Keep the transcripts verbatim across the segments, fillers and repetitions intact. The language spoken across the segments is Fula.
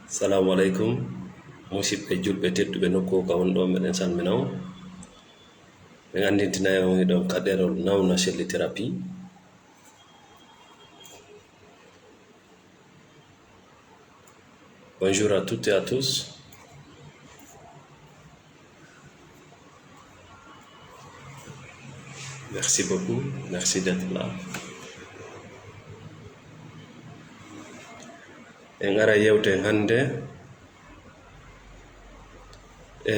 Salamu aleykum, musidɓe julɓe tedduɓe nokku ka won ɗo, meɗen salmina on. Min anndintina on hiɗon ka ɗerol Nawna Selli Thérapie. Bonjour à toutes et à tous. Merci beaucoup. Merci d'être là. En ara yewten hannde e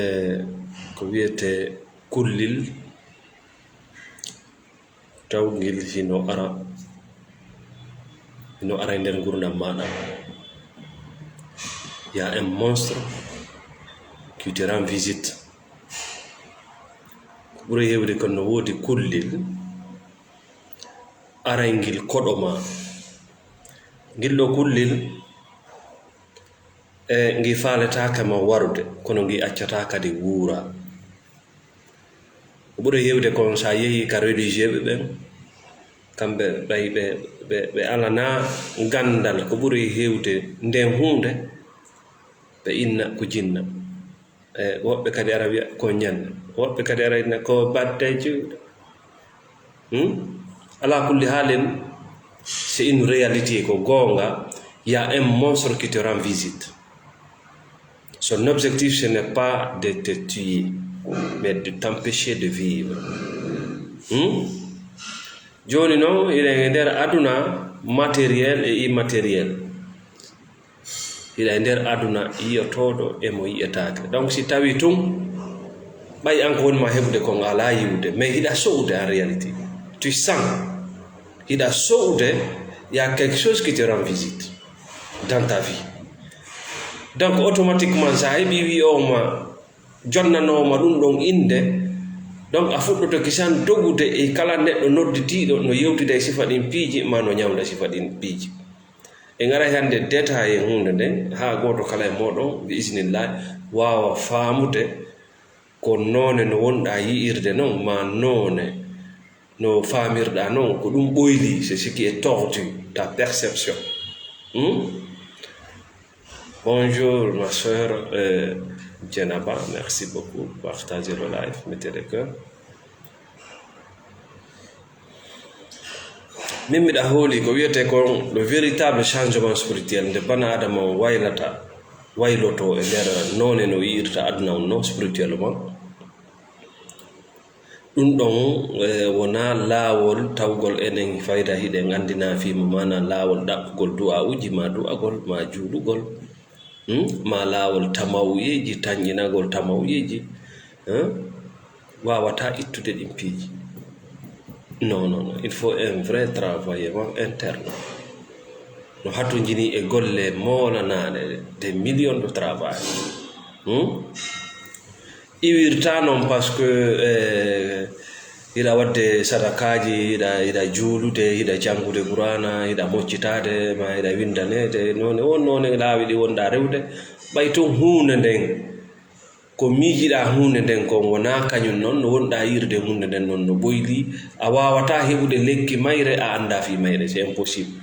ko wiyetee kullil, taw ngil hino ara, hino ara e nder ngurndan maaɗa. Il y a un monstre qui te rend visite. Ko ɓuri heewde kon, no woodi kullil aray ngil koɗo ma. Ngil ɗo kullil, e ngi faaletaake ma warude, kono ngi accataa kadi wuura. Ko ɓuri heewde kon, so a yehii ka religieux ɓe ɓen, kamɓe ɓay ɓe, ɓe, ɓe alanaa ganndal ko ɓuri heewde nden huunde, ɓe inna ko jinna. E woɓɓe kadi ara wiya ko ñande, woɓɓe kadi ara inna ko batte juuɗe. Hmm? Ala kulli haalin, c'est une réalité, ko goonga, il y a un monstre qui te rend visite. Son objectif, ce n'est pas de te tuer, mais de t'empêcher de vivre. Hmm? Jooni noon, hiɗen e nder aduna matériel et immatériel. Hiɗa e nder aduna yiyotooɗo e mo yiyetaake. Donc, si tawi tun, ɓay an ko woni ma heɓude kon, a alaa yiwude, mais hiɗa so'ude en réalité. Tu sens. Hiɗa so'ude, il y a quelque chose qui te rend visite dans ta vie. Donc, automatiquement, sa heɓi wi'o ma, jonnanoo ma ɗum ɗon innde, donc a fuɗɗoto kisan dogude e kala neɗɗo nodditiiɗo no yewtida e sifa ɗin piiji, ma no ñawnda sifa ɗin piiji. En aray hannde détail e huunde nden, haa gooto kala e mooɗon, bi isnillahi, waawa faamude ko noone no wonɗaa yi'irde non, ma noone no faamirɗaa non, ko ɗum ɓoylii, c'est ce qui est tordu, ta perception. Hmm? Bonjour, ma sœur, euh, Djenaba, merci beaucoup. Partagez le live, mettez le cœur. Min miɗa hooli ko wiyetee kon le véritable changement spirituel, nde bana Adama on waylata, wayloto e nder noone no yi'irta aduna on non spirituellement. Ɗum ɗon, eh, wonaa laawol tawgol enen fayda hiɗen anndinaa fii mo, maanaa laawol ɗaɓɓugol du'aa'uuji, maa du'agol, maa juulugol, hmm? Maa laawol tama'uyeeji, tanƴinagol tama'uyeeji, eh? Waawataa ittude ɗin piiji. Non, non, non. Il faut un vrai travail interne. No hatonjini e golle moolanaaɗe, des millions de travail. Hmm? Iwirta non, parce que, eh, hiɗa waɗde sadakaaji, hiɗa, hiɗa juulude, hiɗa janngude Qur'aana, hiɗa moccitaade, ma hiɗa winndaneede. Noone, on noone laawi ɗi wonɗaa rewde. Ɓay tun huunde nden, ko miijiɗaa huunde nden kon wonaa kañum non, no wonɗaa yi'irde huunde nden non no ɓoylii. A waawataa heɓude lekki mayre, a anndaa fii mayre. C'est impossible.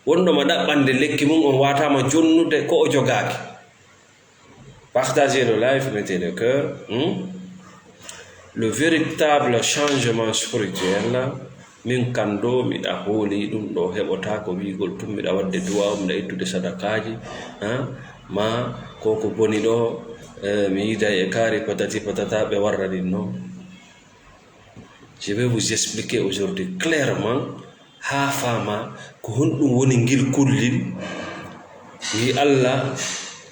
Wonɗo ma ɗaɓɓande lekki mum, on waataama jonnude ko o jogaaki. Partagez le live, mettez le cœur, hmm? Le véritable changement spirituel, min kan ɗo miɗa hooli ɗum ɗo heɓotaako wi'ugol tun miɗa waɗde du'a, miɗa ittude sadakaaji, ha? Ma ko ko boni ɗo, eh, mi yiday e kaari patati patata ɓe warranin non. Je vais vous expliquer aujourd'hui clairement, haa faamaa ko honɗum woni ngil kullil, ngi Allah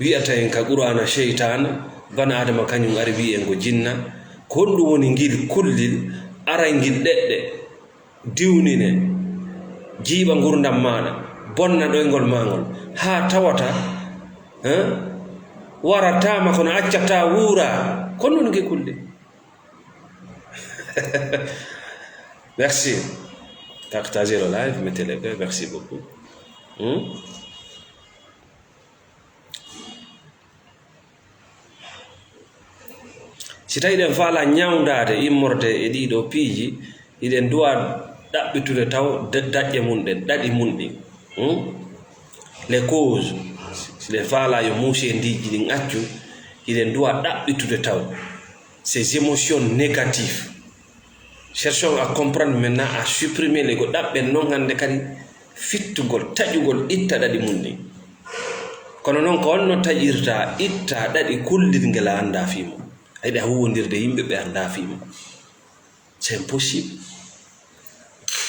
wi'ata en ka Qur'aana seytaane, bana Adama kañum ari wi'i en ko jinna. Ko honɗum woni ngil kullil, aray ngil ɗeɗɗe, diwnine, jiiɓa ngurndan maaɗa, bonna ɗoyngol maangol, haa tawata, hein, warataama kono accataa wuuraa. Ko honɗum woni ngil kullil? Merci. Partagez le live, mettez le cœur. Merci beaucoup. Hmm? Si tawi ɗen faala ñawndaade immorde e ɗii ɗoo piiji, hiɗen du'a ɗaɓɓitude taw da-, daƴƴe mun ɗen, ɗaɗi mun ɗin. Hmm? Les causes. Si ɗe faalaa yo muuseendiiji ɗin accu, hiɗen duwa ɗaɓɓitude taw ces émotions négatives. Cherchons à comprendre maintenant, à supprimer les, ko ɗaɓɓen non hannde kadi fittugol, taƴugol, itta ɗaɗi mum ɗin. Kono noon ko honno taƴirta, itta ɗaɗi kullirngel a anndaa fii mum? A yiɗa huuwondirde yimɓe ɓe anndaa fii mum. C'est impossible.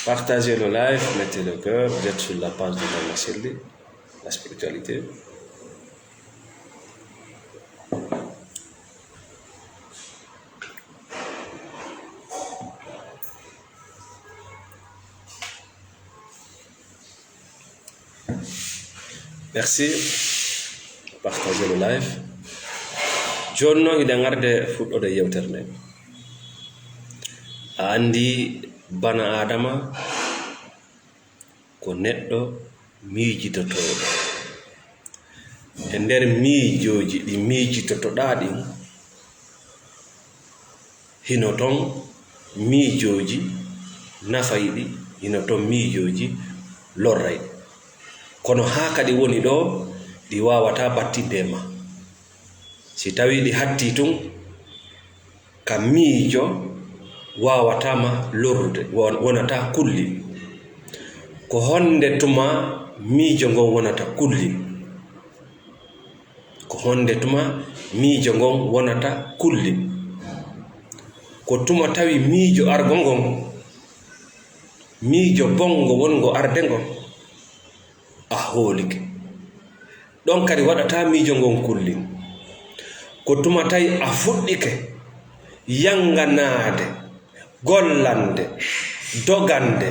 Partagez le live, mettez le cœur, vous êtes sur la page de Dama Selli, la spiritualité. Merci. Partagez le live. Jooni noon, hiɗen arde fuɗɗode yewtere nde. A anndi bana Aadama ko neɗɗo miijitotooɗo. E nder miijooji ɗi miijitotoɗaa ɗin, hino ton miijooji nafayɗi, hino ton miijooji lorrayɗi. Kono haa kadi woni ɗo ɗi waawataa battinde e ma. Si tawii ɗi hattii tun, ka miijo waawataa ma lorrude, won-, wonataa kullin. Ko honde tuma miijo ngon wonata kullin? Ko honde tuma miijo ngon wonata kullin? Ko tuma tawi miijo argo ngon, miijo bongo wongo arde ngon, a hoolike. Ɗon kadi waɗataa miijo ngon kullin. Ko tuma tawi a fuɗɗike yanganaade, gollande, dogande,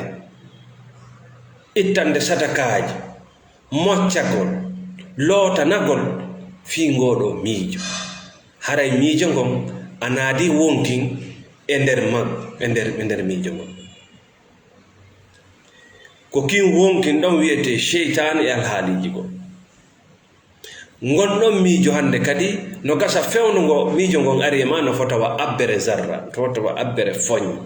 ittande sadakaaji, moccagol, lootanagol fii ngoo ɗoo miijo. Haray miijo ngon a naadii wonkin e nder mag-, e nder, e nder miijo ngon. Ko kin wonkin ɗon wi'etee seytaane e alhaaliiji goo. Ngon ɗon miijo hannde kadi no gasa fewndo ngo miijo ngon ari e ma no fota wa abbere zarra, no fota wa abbere foñ.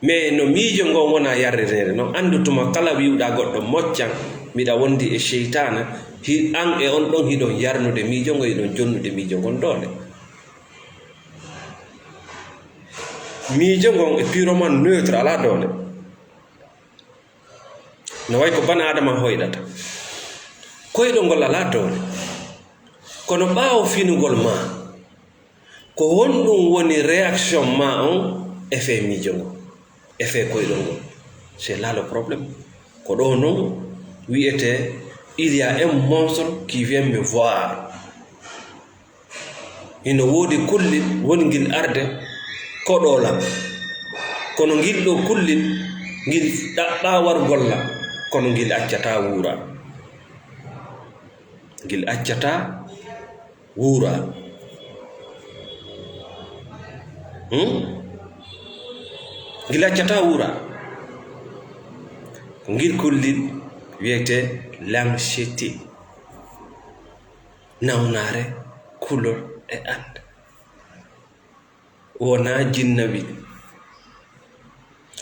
Mais no miijo ngon wona yarlineede non, anndu tuma kala wi'uɗaa goɗɗo moccan, miɗa wondi e seytaane, hi-, an e on ɗon hiɗon yarnude miijo ngon, hiɗon jonnude miijo ngon doole. Miijo ngon e purement neutre, alaa doole. No way ko bana Aadama hoyɗata. Koyɗol ngol alaa doole. Kono ɓaawo finugol ma, ko honɗum woni réaction ma on effet miijo ngo, effet koyɗol ngol? C'est là le problème. Ko ɗo non wi'etee, il y a un monstre qui vient me voir. Hino woodi kullin woni ngil arde koɗolam. Kono ngil ɗoo kullin, ngil ɗaɓɓaa wargol lam, kono ngil accataa wuura. Ngil accataa wuura. Hmm? Ngil accataa wuura. Ko ngil kullin wiyetee l'anxiété. Nawnaare, kulol e annde. Wonaa jinnabi.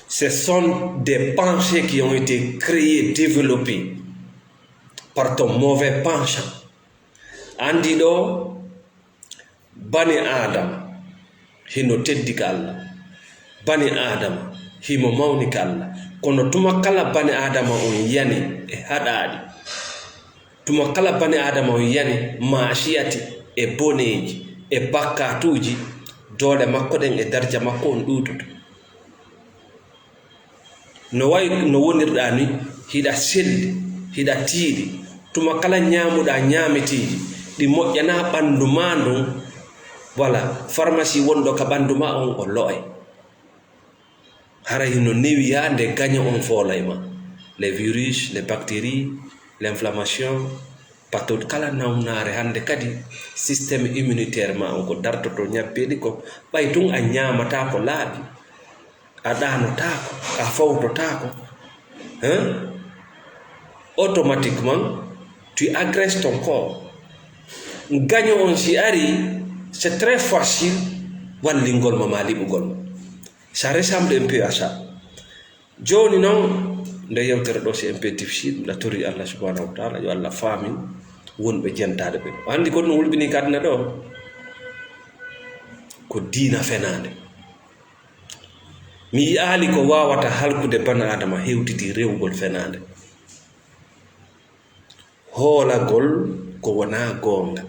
Ce sont des pensées qui ont été créées, développées par ton mauvais penchant. Anndi ɗo, bani Aadama hino teddi ka Allah. Bani Aadama himo mawni ka Allah. Kono tuma kala bani Aadama on yani e haɗaaɗi, tuma kala bani Aadama on yani maasiyati e boneeji e bakkaatuuji, doole makko ɗen e darja makko on ɗuuɗutu. No way no wonirɗaa ni, hiɗa selli, hiɗa tiiɗi. Tuma kala ñaamuɗaa ñaameteeji ɗi moƴƴanaa ɓanndu maa ndun, wala farmasi wonɗo ka ɓanndu maa on o lo'ay. Hara hino newi yaa nde gaño on foolay ma. Les virus, les bactéries, l'inflammation, patot kala nawnaare hannde kadi système immunitaire ma on ko dartoto ñabbeeli ko ɓay tun a ñaamataa ko laaɓi. A ɗaanotaako, a fawtotaako. Hein? Automatiquement, tu agresses ton corps. Gaño on si ari, c'est très facile wallingol ma, ma liɓugol ma. Ça ressemble un peu à ça. Jooni noon, nde yewtere ɗo, c'est un peu difficile. Mbiɗa tori Allah subhanahu wa ta'ala, yo Allah faamin. wonɓe jentaaɗe ɓen. O anndi ko ɗum wulɓini ka aduna ɗo? Ko diina fenaande. Mi yi'aali ko waawata halkude bana Aadama hewtiti rewugol fenaande. Hoolagol ko wonaa goonga,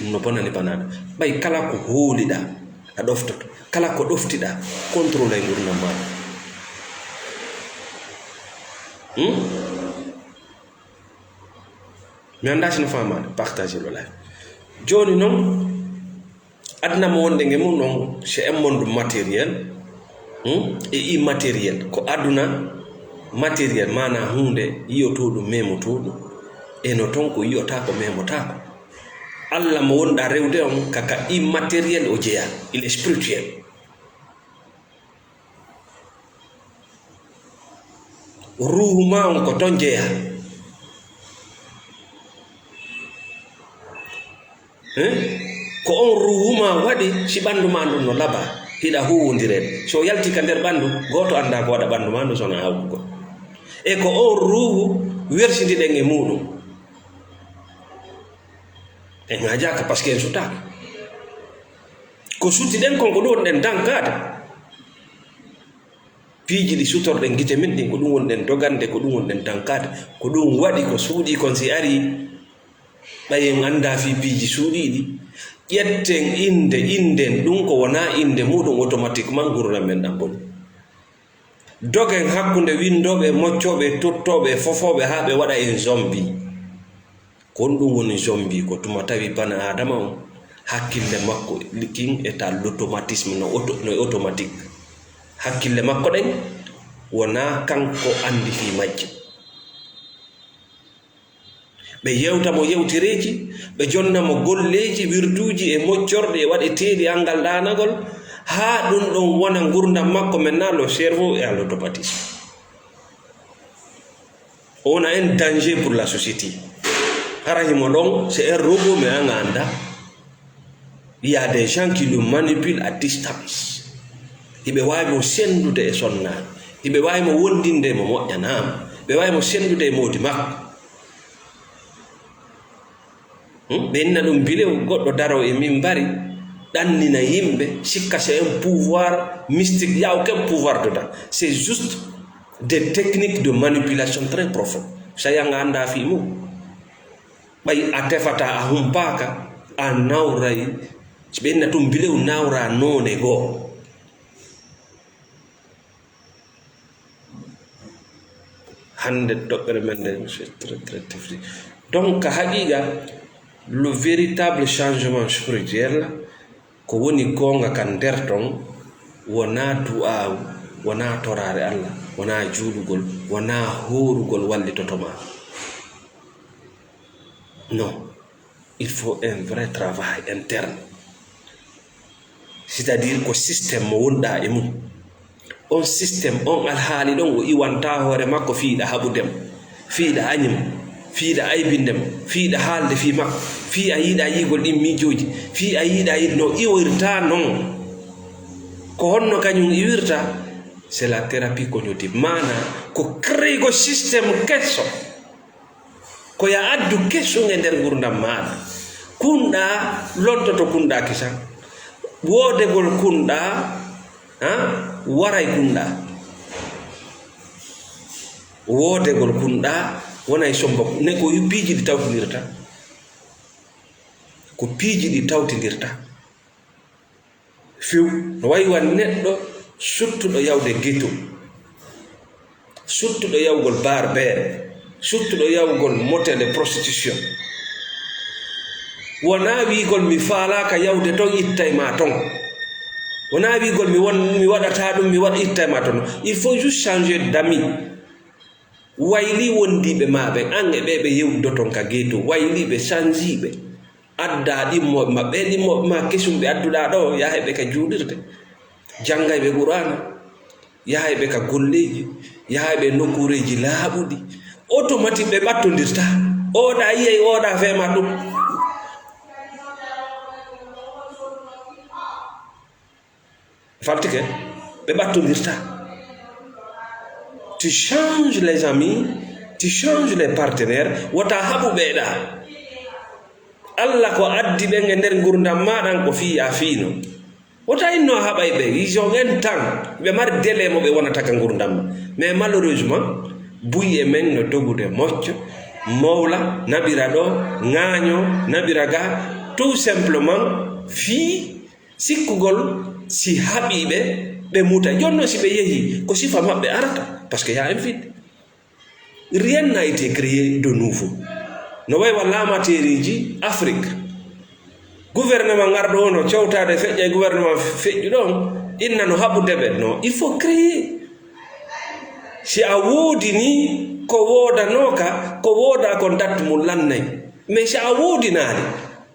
ɗum no bonani bana Aadama. Ɓay kala ko hooliɗaa, a ɗoftoto. Kala ko ɗoftiɗaa, contrôle e ngurndan maaɗa. Hmm? Mi anndaa si no faamaade, partage le live. Jooni non, aduna mo wonɗen e mum non, c'est un monde matériel, hmm, et immatériel. Ko aduna matériel, maanaa huunde yi'otooɗum, meemotooɗum, e no ton ko yi'otaako, meemotaako. Alla mo wonɗaa rewde on, ka, ka immatériel o jeyaa, il est spirituel. Ruuhu maa on ko ton jeyaa. Eh? Ko on ruuhu maa waɗi si ɓanndu maa ndun no labaa, hiɗa huuwondireede. Si o yalti ka nder ɓanndu, gooto anndaa ko waɗa ɓanndu maa ndun so wonaa hawkugol. E ko on ruuhu wersindiɗen e muuɗum. En haajaaka, parce que en sutaaka. Ko sutiɗen kon, ko ɗum wonɗen dankaade. Piiji ɗi sutorɗen gite men ɗin, ko ɗum wonɗen dogande, ko ɗum wonɗen dankaade. Ko ɗum waɗi ko suuɗii kon si arii, ɓay en anndaa fii piiji suuɗiiɗi, ƴetten innde, innden ɗum ko wonaa innde muuɗum, automatiquement ngurndan men ɗan boni. Dogen hakkunde winndooɓe, moccooɓe, tottooɓe, fofooɓe haa ɓe waɗa en zombie. Ko honɗum woni zombie? Ko tuma tawi bana Aadama on, hakkille makko kin est à l'automatisme, no auto-, no automatique. Hakkille makko ɗen wonaa kanko anndi fii majje. Ɓe yewta mo yewtereeji, ɓe jonna mo golleeji, wirduuji e moccorɗe e waɗeteeɗi anngal ɗaanagol, haa ɗum ɗon wona ngurndan makko, maintenant le cerveau est à l'automatisme. On a un danger pour la société. Hara himo ɗon, c'est un robot, mais an a anndaa. Il y a des gens qui le manipulent à distance. Hiɓe waawi mo senndude e sonnaaɓe. Hiɓe waawi mo wonndinde e mo moƴƴanaama. Ɓe waawi mo senndude e moodi makko. Hmm? Ɓe inna ɗum bilew, goɗɗo daroo e minbari, ɗannina yimɓe, sikka c'est un pouvoir mystique. Il y a aucun pouvoir dedans. C'est juste des techniques de manipulation très profondes. Sa yanga anndaa fii mum. Ɓay a tefataa, a humpaaka, a nawray. Si ɓe inna ɗum bilew, nawraa noone goo. Hannde toɓɓere men nde, c'est très, très difficile. Donc, ka haqiiqa, le véritable changement spirituel, ko woni goonga ka nder ton, wonaa du'aawu, wonaa toraare Alla, wonaa juulugol, wonaa hoorugol wallitoto ma. Non. Il faut un vrai travail interne. C'est-à-dire ko système mo wonɗaa e mum. On système, on alhaali ɗon, o iwanta hoore makko fii hiɗa haɓude mo, fii hiɗa añi mo, fii hiɗa aybinde mo, fii hiɗa haalde fii makko, fii a yiɗaa yi'ugol ɗin miijooji, fii a yiɗaa yi'ude no iwirta non. Ko honno kañum iwirta? C'est la thérapie cognitive. Maanaa ko créego système keso. Ko yo a addu kesum e nder ngurndan maaɗa. Kunɗaa lontoto kunɗaa kisan. Woodegol kunɗaa, ha, waray kunɗaa. Woodegol kunɗaa wonay sombo. Ne ko piiji ɗi tawtindirta. Ko piiji ɗi tawtindirta. Few, no wayi wan neɗɗo suttuɗo yawde ghetto, suttuɗo yawgol barbeere, suttuɗo yawgol motel e prostitution. Wonaa wiigol mi faalaaka yawde ton, ittay ma ton. Wonaa wiigol mi won, mi waɗataa ɗum, mi waɗa, ittay ma ton. Il faut juste changer d'amis. Waylii wondiiɓe maa ɓen, an e ɓee ɓe yewdoton ka ghetto, waylii ɓe, sanjii ɓe. Addaa ɗimmooɓe maɓɓe, ɓee ɗimmooɓe maa kesum ɓe adduɗaa ɗoo, yahay ɓe ka juulirde, janngay ɓe Qur'aana, yahay ɓe ka golleeji, yahay ɓe nokkuureeji laaɓuɗi. Automatique ɓe ɓattondirta. Ooɗaa yiyay, ooɗaa feema ɗum. Faltike, ɓe ɓattondirta. Tu changes les amis, tu changes les partenaires, wota haɓu ɓeeɗa. Alla ko addi ɓen e nder ngurdam maa ɗan ko fii a fiino. Wota inno a haɓay ɓe, ils ont un temps, ɓe mari délai mo ɓe wonata ka ngurdam ma. Mais malheureusement, buy e men no dogude mocco, mowla, naɓira ɗo, ŋaaño, naɓira ga, tout simplement, fii sikkugol si haɓii ɓe, ɓe muta. Jooni non si ɓe yehii, ko sifa maɓɓe arata, parce que y a un vide. Rien n'a été créé de nouveau. No way wa laamateeriiji Afrique. Gouvernement ngarɗo on no cewtaade feƴƴa e gouvernement feƴƴuɗo on, inna no haɓude ɓe. Non, il faut créer. Si a woodi ni ko woodanooka, ko wooda kon date mum lannay. Mais si a woodinaali,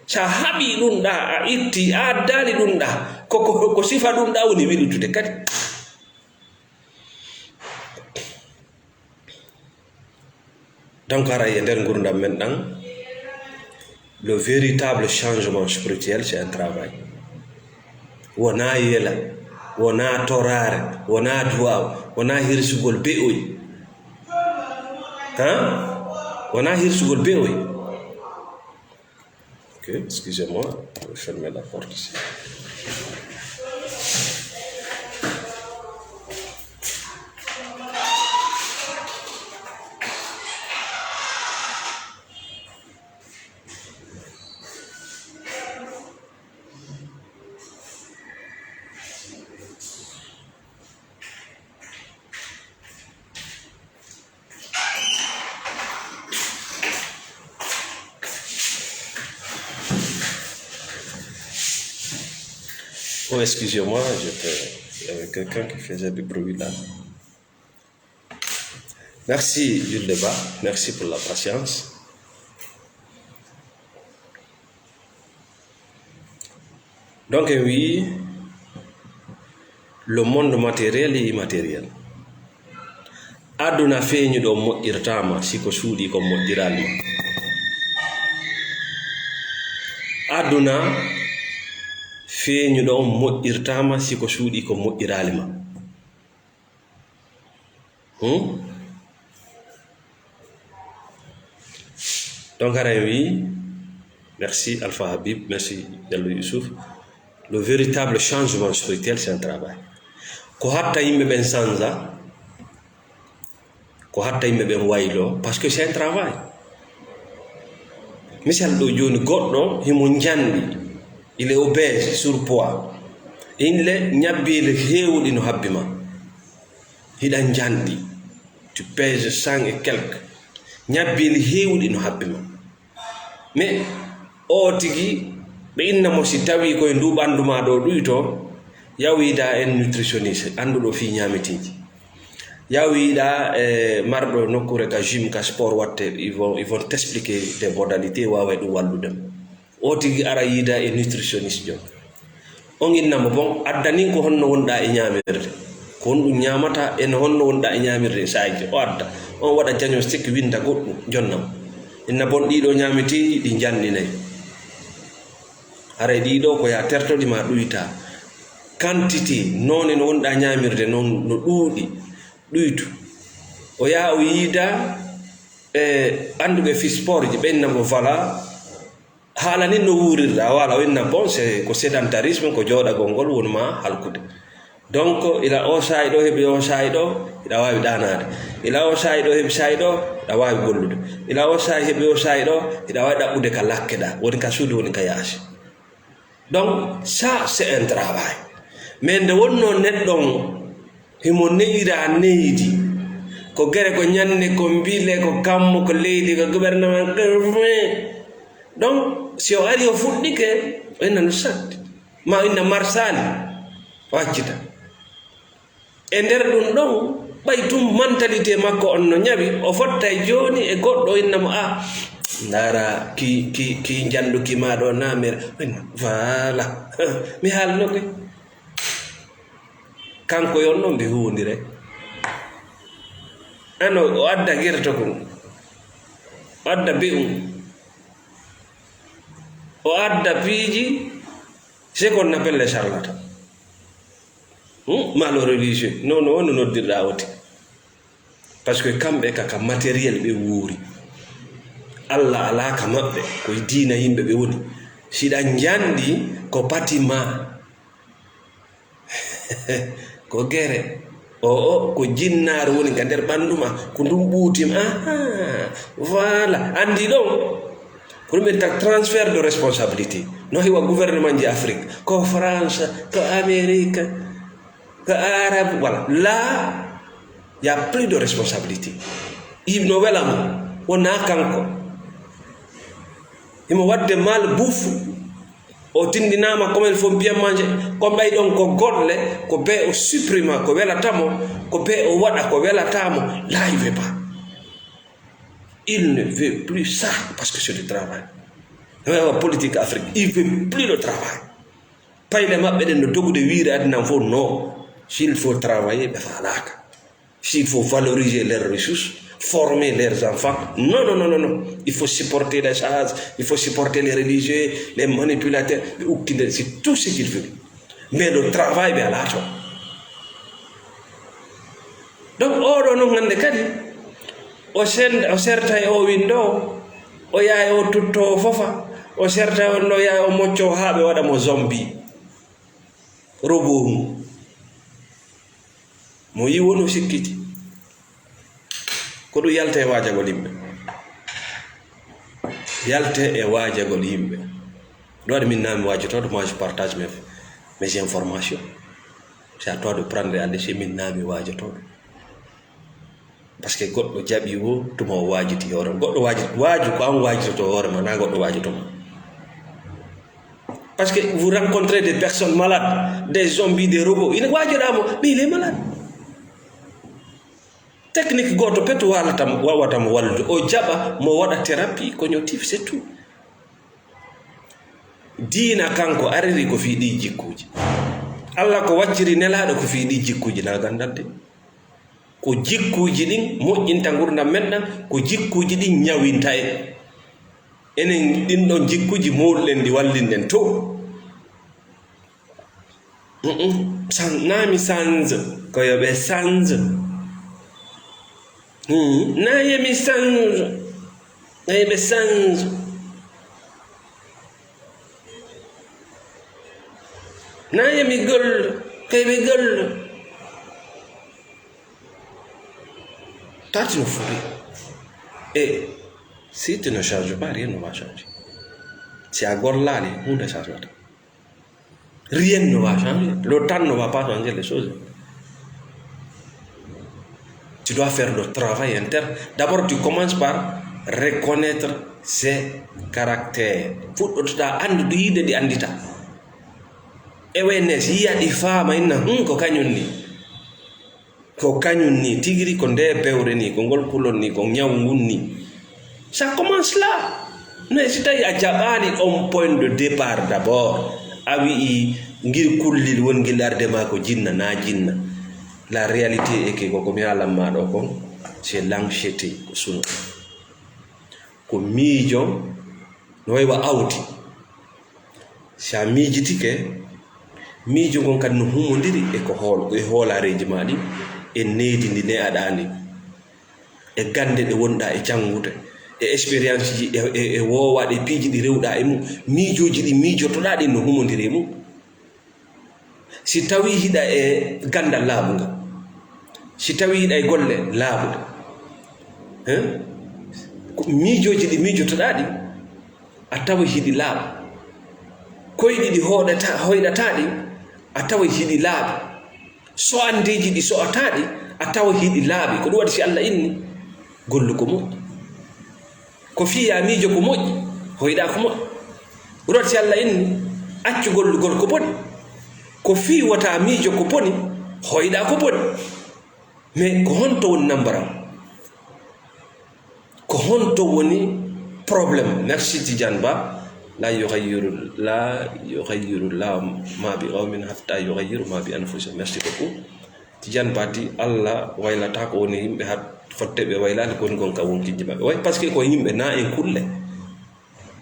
si a haɓii ɗum ɗa, a itti, a addaali ɗum ɗa, ko, ko, ko sifa ɗum ɗa woni wilutude kadi. Donc, haray e nder ngurdam men ɗan, le véritable changement spirituel, c'est un travail. Wonaa yela, wonaa toraare, wonaa duwaaw, wonaa hirsugol be'oy. Hein? Wonaa hirsugol be'oy. Ok, excusez-moi, je vais fermer la porte ici. Oh, excusez-moi, j'étais, il y avait quelqu'un qui faisait du bruit là. Merci, Jules Deba. Merci pour la patience. Donc, en wii, le monde matériel et immatériel. Aduna feeñuɗo on moƴƴirtaama si ko suuɗii kon moƴƴiraali ma. Aduna feeñuɗo on moƴƴirtaama si ko suuɗii kon moƴƴiraali ma. Hmm? Donc, haray en wii, merci Alpha Habib, merci Diallo Youssouf. Le véritable changement spirituel, c'est un travail. Ko hatta yimɓe ɓen sanza, ko hatta yimɓe ɓen waylo, parce que c'est un travail. Misal ɗo jooni, goɗɗo himo njanɗi, il est obèse, surpoids. Inle ñabbeeli heewuɗi no habbi ma. Hiɗa njanɗi. Tu pèses cent et quelques. Ñabbeeli heewuɗi no habbi ma. Mais o tigi, ɓe inna mo si tawi koye ndu ɓandu ma ɗo ɗuyto, yaw yiida en nutritionniste, annduɗo fii ñaameteeji. Yaw yiida e marɗo nokkuure ka gym, ka sport watte, ils vont, ils vont t'expliquer des modalités, waaway ɗum wallude mo. O tigi ara yiida e nutritionniste jo. On inna mo, bon, adda nin ko honno wonɗaa e ñaamirde. Ko honɗum ñaamataa e no honno wonɗaa e ñaamirde e saayije. O adda. On waɗa diagnostic, winda goɗɗum, jonna mo. Inna, bon, ɗiɗo ñaameteeji ɗi njanɗinay. Haray ɗiɗo ko yaa tertoɗi ma ɗuyta. Quantité, noone no wonɗaa ñaamirde non no ɗuuɗi, ɗuytu. O yaha o yiida e annduɓe fii sport ji, ɓe inna mo, voilà, haala nin no wuurirɗaa, wala o inna, bon, c'est ko sédentarisme, ko jooɗagol ngol woni ma halkude. Donc, ila o saa'i ɗo heɓi o saa'i ɗo, hiɗa waawi ɗaanaade. Ila o saa'i ɗo heɓi saa'i ɗo, hiɗa waawi gollude. Ila o saa'i heɓi o saa'i ɗo, hiɗa waawi ɗaɓɓude ka lakke ɗa, woni ka suudu, woni ka yaasi. Donc, ça, c'est un travail. Mais nde wonnoo neɗɗo on, himo ne'ira neydi, ko gere, ko ñanne, ko mbile, ko kammu, ko leydi, ko gouvernement, ko, donc, si o ari o fuɗɗike, o inna no satti. Ma o inna marsaali, o accita. E nder ɗum ɗon, ɓay tun mentalité makko on no ñawi, o fottay jooni e goɗɗo o inna mo, "Ah, ndaara ki, ki, ki njandu ki ma ɗo na mere." O inna, "Voilà, mi haalno koy." Kanko yon non ɓe huwondire. Ano o adda gerto kon, o adda be'um, o adda piiji, c'est qu'on appelle les charlatans. Hmm? Maa le religieux. Non, non, no noddirɗaa oti. Parce que kamɓe ka, ka matériel ɓe wuuri. Allah alaa ka maɓɓe, ko e diina yimɓe ɓe woni. Siɗa njanɗi ko pati ma, ko gere. O, o, ko jinnaaru woni ka nder ɓanndu ma, ko ndun ɓuuti ma. Aha, voilà. Anndi ɗon, ko ɗum ɓe ta transfert de responsabilité. No hewa gouvernement ji Afrique, ko France, ko Amérique, ko Arabe, voilà. Là, y a plus de responsabilité. Ibno wela mo, wona kanko. Himo wadde mal bouffe. O tindinaama comme il faut bien manger. Ko ɓay ɗon ko golle, ko be o supprima, ko welata mo, ko be o waɗa, ko welata mo. Là, il veut pas. Il ne veut plus ça parce que c'est du travail. Rewa politique Afrique, il veut plus le travail. Payle maɓɓe ɗen no dogude wiire aduna fof, non. S'il faut travailler, ɓe faalaaka. S'il faut valoriser leurs ressources, former leurs enfants. Non, non, non, non, non. Il faut supporter les sages, il faut supporter les religieux, les manipulateurs. Ɓe ukkinde, c'est tout ce qu'il veut. Mais le travail, ɓe alaa toon. Donc, oɗo non hannde kadi, o sen-, o serta e o winndo, o yaha e o tutto o fofa, o serta e on ɗo yaha o mocco haa ɓe waɗa mo zombie. Robot mum. Mo yi wonu sikkiti. Ko ɗum yalte e waajagol yimɓe. Yalte e waajagol yimɓe. Ɗum waɗi min naa mi waajotooɗo, moi je partage mes, mes informations. C'est à toi de prendre et à laisser, min naa mi waajotooɗo. Parce que goɗɗo jaɓi wo, tuma o waajiti hoore. Goɗɗo waaji-, waaju ko an waajitoto hoore ma, naa goɗɗo waajoto ma. Parce que vous rencontrez des personnes malades, des zombies, des robots. Ina waajoɗaa mo, mais il est malade. Technique gooto pet waalata mo, wawata mo wallude. O jaɓa mo waɗa thérapie cognitive, c'est tout. Diina kanko ariri ko fii ɗii jikkuuji. Allah ko wacciri Nelaaɗo ko fii ɗii jikkuuji, na ganndal de. Ko jikkuuji ɗin moƴƴinta ngurndan men ɗan, ko jikkuuji ɗin ñawinta en. Enen ɗin ɗon jikkuuji mooluɗen ɗi wallinɗen to. Mm-mm. San-, naa mi sanz, ko yo ɓe sanz. Mm. Naa yo mi sanz, ko yo ɓe sanz. Naa yo mi gollo, ko yo ɓe gollo. Toi, tu ne fous rien. Et si tu ne changes pas, rien ne va changer. Si a gollaali, huunde changata. Rien ne va changer. Le temps ne va pas changer les choses. Tu dois faire le travail interne. D'abord, tu commences par reconnaître ses caractères. Fuɗɗotoɗaa anndude yiide ɗi annditaa. E wayne si yiya ɗi faama inna, "Hum, ko kañum ni." Ko kañum ni, tigi ri ko nde bewre ni, ko ngol kulol ni, ko ñaw ngun ni. Ça commence là. Mais si tawi a jaɓaali on point de départ d'abord, a wi'i ngir kullil won ngil arde ma ko jinna, na jinna. La réalité est que ko ko mi haalan ma ɗo kon, c'est l'anxiété, ko sunu. Ko miijo no way wa awdi. Si a miijitike, miijo ngon kadi no humondiri e ko hool-, e hoolaareeji ma ɗin, e neydi ndi ne'aɗaa ndi, e gannde ɗe wonɗaa e janngude, e expérience ji, e, e, e woowaaɗe, e piiji ɗi rewɗaa e mum. Miijooji ɗi miijotoɗaa ɗin no humondiri e mum. Si tawii hiɗa e ganndal laaɓungal, si tawii hiɗa e golle laaɓuɗe, hein? Ko miijooji ɗi miijotoɗaa ɗi, a tawa hiɗi laaɓa. Koyɗi ɗi hoɗata-, hoyɗataa ɗi, a tawa hiɗi laaɓa. So'andeeji ɗi so'ataa ɗi, a tawa hiɗi laaɓi. Ko ɗum waɗi si Allah inni, gollu ko moƴƴi. Ko fii yaa miijo ko moƴƴi, hoyɗaa ko moƴƴi. Ɗum waɗi si Allah inni, accu gollugol ko boni. Ko fii wota miijo ko boni, hoyɗaa ko boni. Mais ko honto woni nambaram? Ko honto woni problème? Merci Tidiane Ba. La yughayyiru, la yughayyiru la ma bi qawmin hatta yughayyiru ma bi anfusihim. Merci beaucoup. Tidiane Ba ti Allah waylata ko woni yimɓe hat fotte ɓe waylaali ko woni kon ka wonkinji maɓɓe. Way, parce que ko yimɓe na en kulle.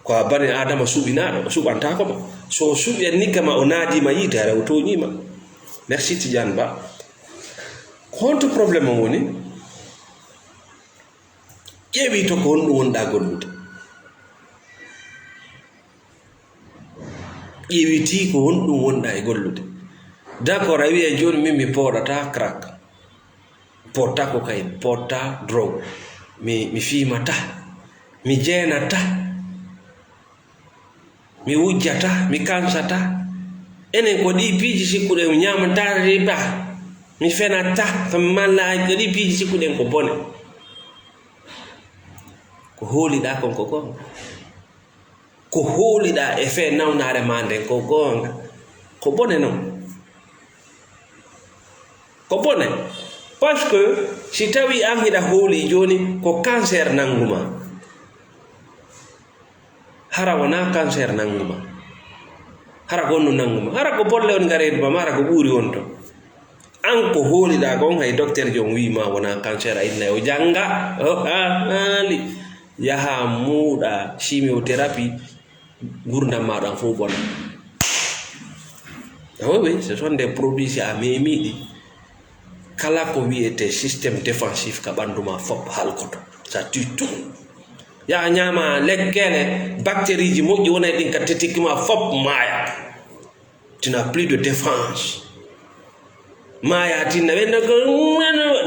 Ko a bani Adama suɓinaaɗo, o suɓantaako ma. So o suɓi en nikka ma, o naadiima yiite, hara o tooñiima. Merci Tidiane Ba. Ko honto problème on woni? Ƴeewi to ko honɗum wonɗaa gollude. Ƴeewitii ko honɗum wonɗaa e gollude. D'accord, a wi'ay jooni min mi pooɗataa crack, pooɗataa cocaïne, pooɗataa drogue, mi, mi fiimataa, mi jeenataa, mi wujjataa, mi kansataa. Enen ko ɗii piiji sikkuɗen, mi ñaamataa riba, mi fenataa, malla ko ɗii piiji sikkuɗen ko bone. Ko hooliɗaa kon ko goonga. Ko hooliɗaa e fee nawnaare maa nden ko goonga. Ko bone non. Ko bone. Parce que si tawii an hiɗa hoolii jooni, ko cancer nanngu maa. Hara wonaa cancer nanngu maa. Hara ko honɗum nanngu maa? Hara ko bolle on ngareede maa, hara ko ɓuuri on ton. An ko hooliɗaa kon, hay docteur jo on wi'i maa wonaa cancer, a innay o jannga. O haali. Yaha muuɗa chimiothérapie, ngurndan maa ɗan fow bona. Ah oui, oui, ce sont des produits, si a meemii ɗi, kala ko wi'etee système défensif ka ɓanndu maa fop halkoto. Ça tue tout. Yaha ñaama lekkeele, bactérieji moƴƴi wonay ɗin ka tetikki maa fop maaya. Tu n'as plus de défense. Maaya tinna ɓen ko,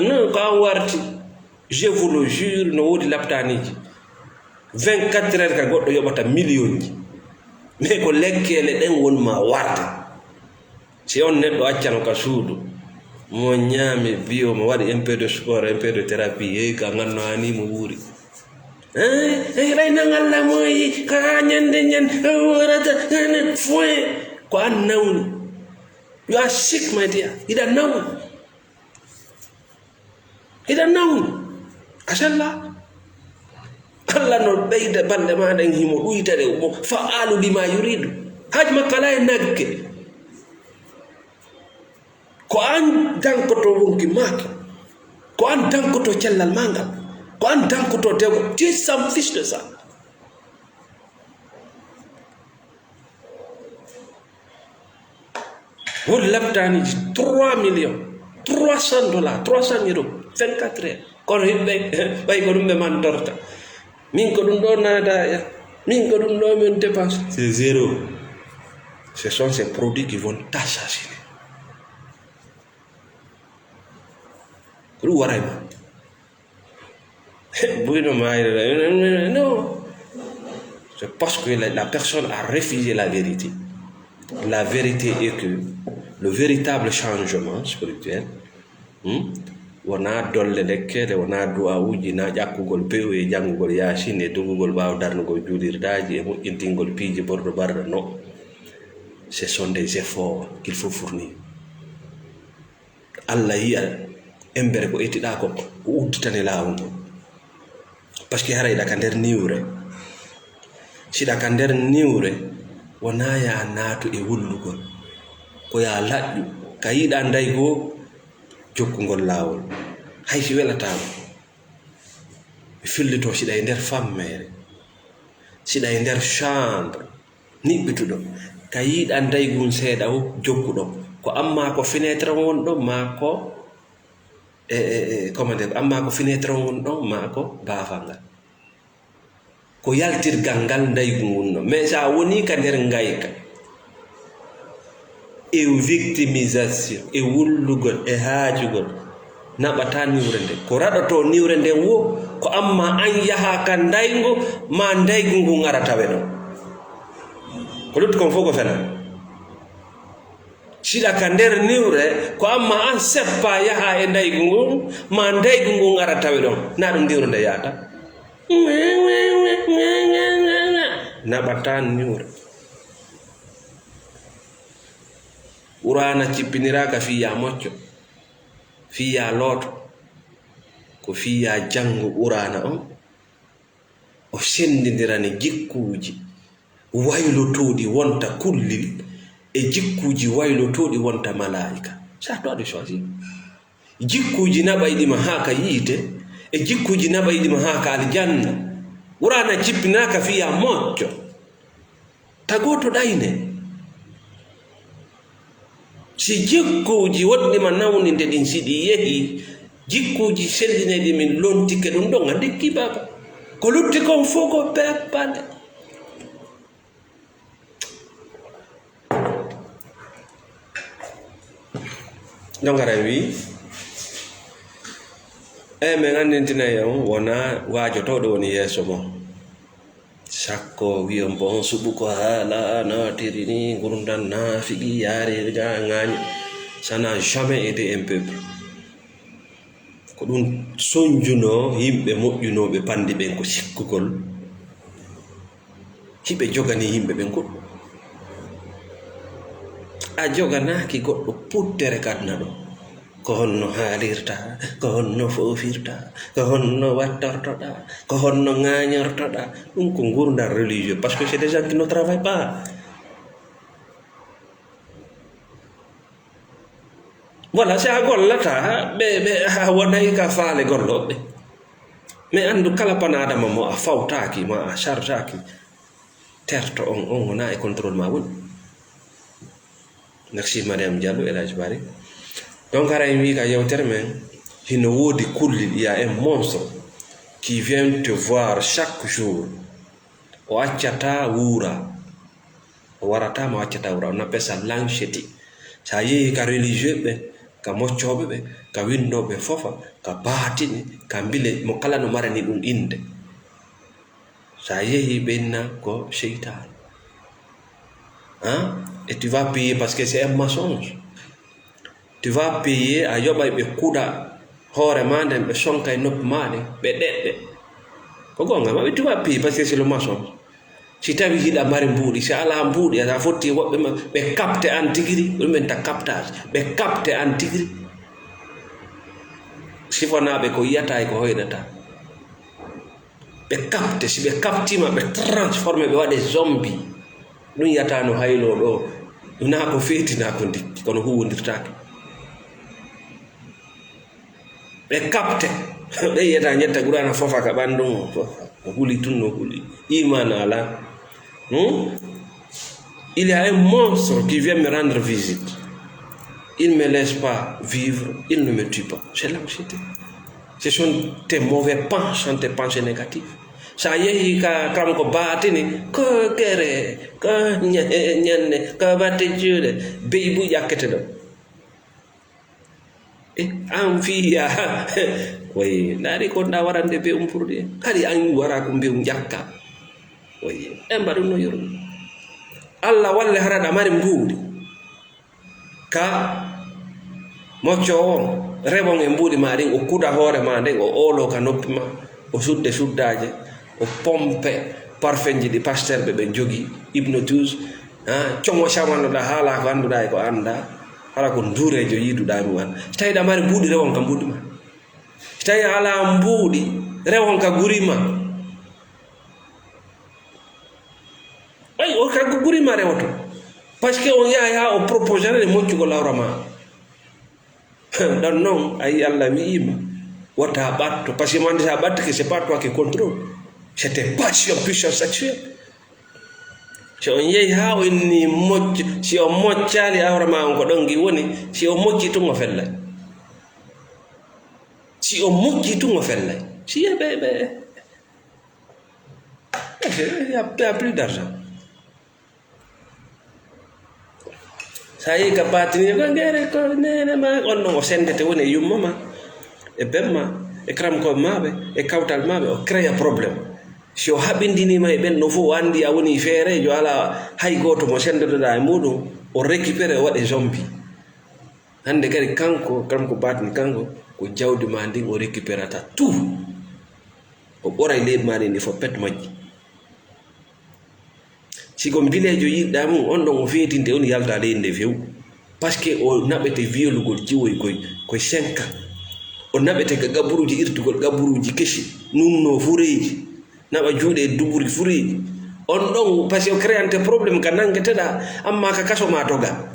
non, ko an warti. Je vous le jure, no woodi laptaaniiji. Vingt-quatre heures ka goɗɗo yoɓata miliyonji. Mais ko lekkeele ɗen won maa warde. Si on neɗɗo accano ka suudu, mo ñaami, biyo mo waɗi un peu de sport, un peu de thérapie, yehi ka nganno hani mo wuuri. Eh, eh, ray nan Allah moyi, ka ñande ñan, warata, eh, foin. Ko an nawni. You are sick, my dear. Hiɗa nawni. Hiɗa nawni. A sella. Allah no ɓeyda balɗe maa ɗen, himo ɗuyta ɗe, mo fa'alu lima yuridu. Haaj makko alaa e nagge. Ko an dankoto wonki maaki. Ko an dankoto cellal maa ngal. Ko an dankoto dewo. Tu s'en fiches de ça. Won laptaaniiji trois millions, trois cents dollars, trois cents euros, vingt-quatre heures. Kono yimɓe, ɓay ko ɗum ɓe mantorta. Min ko ɗum ɗo naada ya. Min ko ɗum ɗo min dépense. C'est zéro. Ce sont ces produits qui vont t'assassiner. Ko ɗum waray ma. Buyno maayde la, non. C'est parce que la, la personne a refusé la vérité. La vérité est que le véritable changement spirituel, hmm, wonaa dolle lekkeele, wonaa du'aawuuji, naa ƴakkugol pew e janngugol Yaasin e dogugol ɓaawo darnugol juulirdaaji e moƴƴintingol piiji borɗo barɗo, non. Ce sont des efforts qu'il faut fournir. Allah yi'a embere ko ettiɗaa kon, o udditane laawol ngol. Parce que hara hiɗa ka nder niwre. Siɗa ka nder niwre, wonaa yaa naatu e wullugol. Ko yaa laƴƴu, ka yiɗaa ndaygu o, jokkungol laawol. Hay si welataa ma. Mi fillitoo siɗa e nder fammeere. Siɗa e nder chambre. Niɓɓituɗo, ka yiɗaa ndaygu ngun seeɗa o, jokkuɗo. Ko amma ko fenêtre on woni ɗon, maa ko, e, e, e, comment dire, amma ko fenêtre on woni ɗon, maa ko baafal ngal. Ko yaltirgal ngal ndaygu ngun ɗon. Mais so a wonii ka nder ngayka, e victimisation, e wullugol, e haajugol, naɓataa niwre nden. Ko raɗotoo niwre nden wo, ko amma an yahaa ka ndaygu, maa ndaygu ngun ara tawe ɗon. Ko lutti kon fof ko fena. Siɗa ka nder niwre, ko amma an seppaa yahaa e ndaygu ngun, maa ndaygu ngun ara tawe ɗon. Naa ɗum niwre nde yahata. Naɓataa niwre. Quraana cippiniraaka fii yaa mocco, fii yaa looto, ko fii yaa janngu Quraana on, o senndindirane jikkuuji waylotooɗi wonta kullel e jikkuuji waylotooɗi wonta malaa'ika. C'est à toi de choisir. Jikkuuji naɓayɗi ma haa ka yiite, e jikkuuji naɓayɗi ma haa ka aljanna. Quraana cippinaaka fii yaa mocco. Tagooto ɗayne. Si jikkuuji woɗɗi ma nawninde ɗin, si ɗi yehi, jikkuuji sellineeɗi min lontike ɗum ɗon, a ndikki baaba. Ko lutti kon fof ko peppale. Jongara wi, e men anndintinay on wona waajotooɗo woni yeeso mo. Sakko wiyon bon suɓu ko haala naatiri ni ngurdan naafigi yaari ga ŋaañi. Ça n'a jamais aidé un peuple. Ko ɗum sonjuno yimɓe moƴƴunooɓe panndi ɓen ko sikkugol hiɓe jogani yimɓe ɓen goɗɗum. A joganaaki goɗɗo puuttere kadna ɗo. Ko honno haalirta, ko honno foofirta, ko honno wattortoɗa, ko honno ŋaañortoɗa. Ɗum ko ngurdam religieux, parce que c'est des gens qui ne travaillent pas. Voilà, si a gollata, ɓe, ɓe, a wonay ka faale gollooɓe. Mais anndu kala pana adama mo a fawtaaki, ma a chargeaaki, terto on, on wona e contrôle ma woni. Merci Mariam Diallo, El Hadj Bari. Donc, hara en wi ka yewtere men, hino woodi kullel, il y a un monstre qui vient te voir chaque jour. O accata wuura. O warata mo accata wuura. On appelle ça l'anxiété. Sa yehi ka religieux ɓe, ka moccooɓe ɓe, ka winndooɓe fofa, ka baatini, ka mbile, mo kala no marani ɗum innde. Sa yehi ɓe inna ko seytaane. Hein? Et tu vas payer parce que c'est un mensonge. Tu vas payer, a yoɓay ɓe kuɗa hoore ma nden, ɓe sonka e noppi ma ɗen, ɓe ɗeɗɗe. Ko gonga ma, tu vas payer parce que c'est le mensonge. Si tawi hiɗa mari mbuuɗi, si alaa mbuuɗi, a fotti e woɓɓe ma, ɓe kapte an tigiri, ɗum ɓen ta captage, ɓe kapte an tigiri. Sifanaaɓe ko yiyata e ko hoyɗata. Ɓe kapte, si ɓe kaptiima, ɓe transforme, ɓe waɗe zombie. Ɗum yiyata no hayloo ɗo, na ko feeti, na ko ndikki, kono huwondirtaake. Ɓe kapte, ɓe yiyata, njetta Qur'aana fofa ka ɓanndu mum, fofa. O huli tun, no huli. Iman alaa. Hmm? Il y a un monstre qui vient me rendre visite. Il me laisse pas vivre, il ne me tue pas. C'est l'anxiété. Ce sont tes mauvais pensées, tes pensées négatives. Sa yehi ka kam ko baatini, ko gere, ko ñe-, ñande, ko batte juuɗe, bey bu ƴakkete ɗo. E, an fiya. Wayi, ndaari ko nda warande be um pour ɗi. Kadi an wara ko be um ƴakka. Wayi, en mbaɗu no yoro. Allah walle hara ɗa mari mbuuɗi. Ka mocco on, rewon e mbuuɗi ma ɗin, o kuɗa hoore ma nden, o oolo ka noppi ma, o sudde suddaaje, o pompe parfenji ɗi pasteur ɓe ɓen jogi, hypnotise, ha, como camanɗo ɗa haala ko annduɗa e ko annda, hala ko ndurejo yiɗuɗa ɗum an. Si tawi ɗa mari mbuuɗi, rewon ka mbuuɗi ma. Si tawi a alaa mbuuɗi, rewon ka guri ma. Ay, o ka guri ma rewoto. Parce que on yaha, yaha o proposé ne moƴƴugol awra ma. Ɗon non, ayi Allah wi'ima, wota ɓatto. Parce que mo andi sa ɓattake, c'est pas toi qui contrôle. C'est tes passions, puissance sexuelle. Si on yehi ha o inni mocc-, si o moccali awra ma on ko ɗon ngi woni, si o mocci tun o fellay. Si o mocci tun o fellay. Si yeɓe ɓe, il y a, il y a plus d'argent. Sa yehi ka batini, ko ngere, ko nene ma, on non o sendete woni e yumma ma, e bemma, e kramko maɓe, e kawtal maɓe, o créa problème. Si o haɓindinima e ɓen no fof, o andi a woni feerejo, ala hay goto mo sendotoɗa e muɗum, o récupéré, o waɗe zombie. Hande kadi kanko, kanko batini kanko, ko jawdi ma ndin o récupérata tout. O ɓoray leydi ma ndin, il faut pet majji. Si ko mbileejo yiɗɗa mum, on ɗon o feetinte, on yalta leydi nde few. Parce que o naɓete wiyolugol jiwoy koy, koy cinq ans. O naɓete ka gaburuuji, irtugol gaburuuji kesi, nunno fureeji, naɓa juuɗe e duburi fureeji. On ɗon, parce que o créante problème ka nangeteɗa, amma ka kaso ma doga.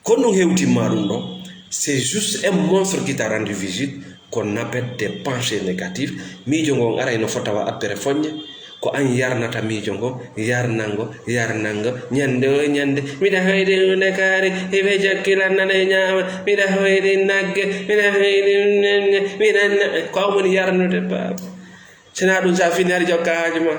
Ko ɗum hewtimma ɗum ɗo, c'est juste un monstre qui t'a rendu visite, qu'on appelle des pensées négatives. Miijo ngon aray no fota wa appere foññe, ko an yarnata miijo ngo, yarnango, yarnango, ñande o ñande, miɗa hoyde hunde kaari, hiɓe jokkilan nana e ñaama, miɗa hoyde nagge, miɗa hoyde nenne, miɗa na-, ko an woni yarnude baaba. Sina ɗum sa fini hari jokka haaju ma.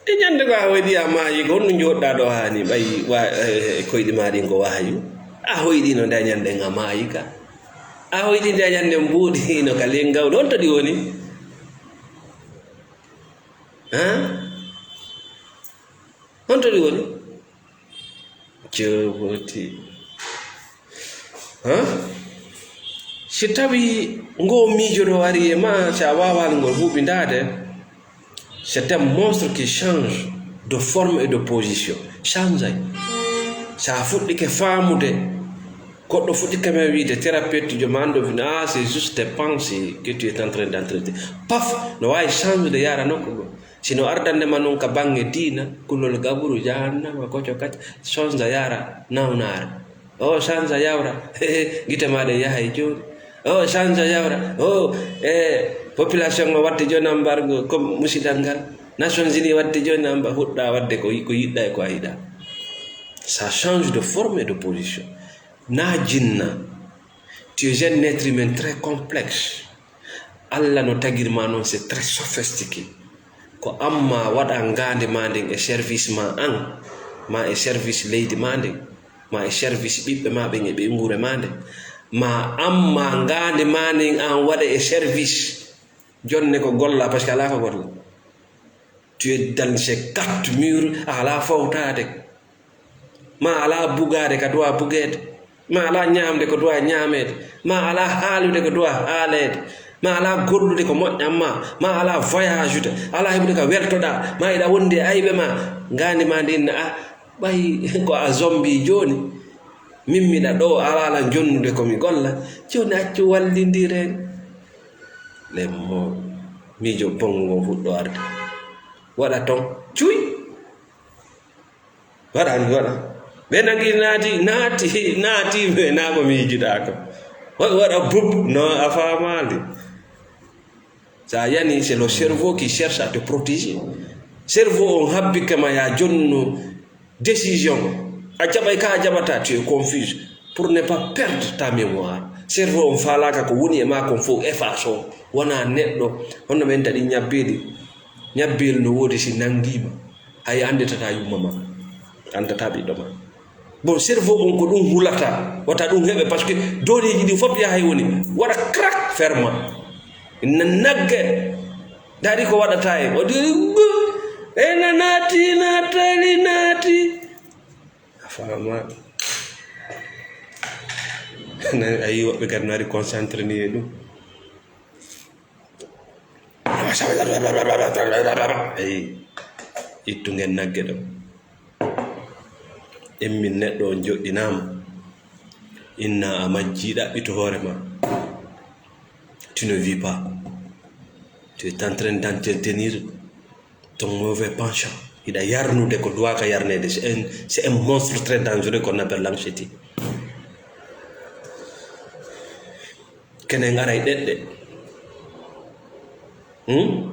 E ñande ko a hoyɗi a maayi, ko honno njooɗɗaa ɗo haani ɓay wa-, e, e koyɗi maa ɗin ko wahayu? A hoyɗino nde ñande a maayi ka. A hoyɗi nde ñande mbuuɗi hino ka lingawɗo. Honto ɗi woni? Haa? Honto ɗi woni? Jewoti. Haa? Si tawi ngo miijo ɗo ari e ma, si a waawaa ngol huɓindaade, c'est un monstre qui change de forme et de position. Change ay. Si a fuɗɗike faamude, goɗɗo fuɗɗike men wiide, thérapeute jo ma anndo fina, ah, c'est juste des pensées que tu es en train d'entretenir. Paf, no waawi change de yaara nokku goo. Si no ardande ma non ka baŋŋe diina, kulol gaburu, jahannama, koco kaca, sonja yaara nawnaare. O sanja yawra, gite maa ɗe yahay jooni. O sanja yawra, o, e, population o waɗde jooni embargo, comme musidal ngal. Nations Unies waɗde jooni embargo, huɗɗa waɗde ko yi-, ko yiɗɗa e ko a yiɗa. Ça change de forme et de position. Na jinna, tu es un être humain très complexe. Alla no tagir ma non, c'est très sophistiqué. Ko an ma waɗa ngaandi ma ndin e service ma an, ma e service leydi ma ndin, ma e service ɓiɓɓe ma ɓen e ɓeynguure ma nden. Ma an ma ngaandi ma ndin an waɗa e service. Jonne ko golla, parce que alaa ko golla. Tu es dans ces quatre murs, a alaa fawtaade. Ma alaa bugaade ka duwaa bugeede. Ma alaa ñaamde ko duwaa ñaameede. Ma alaa haalude ko duwaa haaleede. Ma alaa gollude ko moƴƴan ma. Ma alaa voyageude. Alaa heɓude ka weltoɗaa. Ma iɗa wondi e ayɓe ma. Ngaandi ma ndin na a ɓay ko a zombi jooni. Min miɗa ɗo alaa la jonnude ko mi golla. Jooni accu wallindiren. Lemmo miijo bonngo ngon fuɗɗo arde. Waɗa ton. Cuy. Waɗa, mi waɗa. Ɓe nangi naati, naati, naati, ɓe naa ko mi yijiɗaa ko. Wa-, waɗa bub, no a faamaali. Sa yani, c'est le cerveau qui cherche à te protéger. Cerveau on habbi kama ya jonno décision. A jaɓay ka a jaɓata, tu es confuse. Pour ne pas perdre ta mémoire. Cerveau on faalaka ko woni e maa kon fof efface o. Wona neɗɗo, honno ɓen taɗi ñabbeeli. Ñabbeeli no woodi si nangiima. Hay annditata yumma ma, anndata ɓiɗɗo ma. Bon, cerveau on ko ɗum hulata, wata ɗum heɓe, parce que données ji ɗi fof yahay woni, waɗa crac, ferma. Na nagge, daari ko waɗata e, o diri, ena naati, naatali, naati. A faama. A yi woɓɓe kadi no ari concentré ni e ɗum. Eyi, ittu ngen nagge ɗo. Immin neɗɗo on joɗɗinaama. Inna a majjii ɗaɓɓito hoore ma. Tu ne vis pas. Tu es en train d'entretenir ton mauvais penchant. Hiɗa yarnude ko duwaaka yarneede. C'est un, c'est un monstre très dangereux qu'on appelle l'anxiété. Kene ngaray ɗeɗɗe. Hmm?